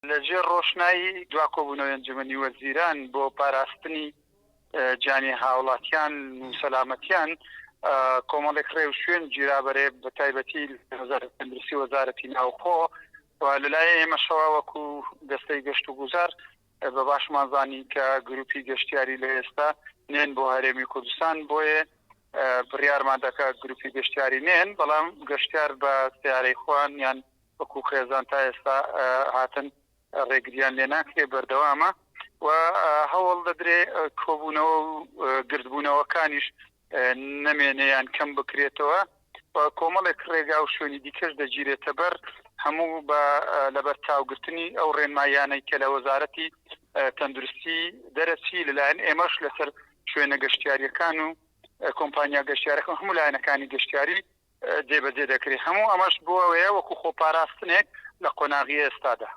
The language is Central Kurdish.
لە ژێر ڕۆشنایی دوا کۆبوونەوەی ئەنجومەنی وەزیران بۆ پاراستنی گیانی هاوڵاتیان و سەلامەتیان، کۆمەڵێک ڕێوشوێن گیرابەرێ بە تایبەتی لە وەزارەتی تەندروستی وەزارەتی ناوخۆ و لەلایەن ئێمەشەوە وەکو دەستەی گەشت و گوزار بە باشمان زانی کە گروپی گەشتیاری لە ئێستا نێن بۆ هەرێمی کوردستان، بۆیە بڕیارمان دا کە گروپی گەشتیاری نێن، بەڵام گەشتیار بە سەیارەی خۆیان یان وەکو خێزان تا ئێستا هاتن ڕێگریان لێ ناکرێ بەردەوامە و هەوڵ دەدرێ کۆبوونەوە و گردبوونەوەکانیش نەمێنێ یان کەم بکرێتەوە و کۆمەڵێک ڕێگا و شوێنی دیکەش دەگیرێتە بەر هەموو بە لەبەر چاوگرتنی ئەو ڕێنماییانەی کە لە وەزارەتی تەندروستی دەرەچی لەلایەن ئێمەش لەسەر شوێنە گەشتیاریەکان و کۆمپانیا گەشتیارەکان هەموو لایەنەکانی گەشتیاری جێبەجێ دەکرێت، هەموو ئەمەش بۆ ئەوەیە وەکو خۆپاراستنێک لە قۆناغی ئێستادا.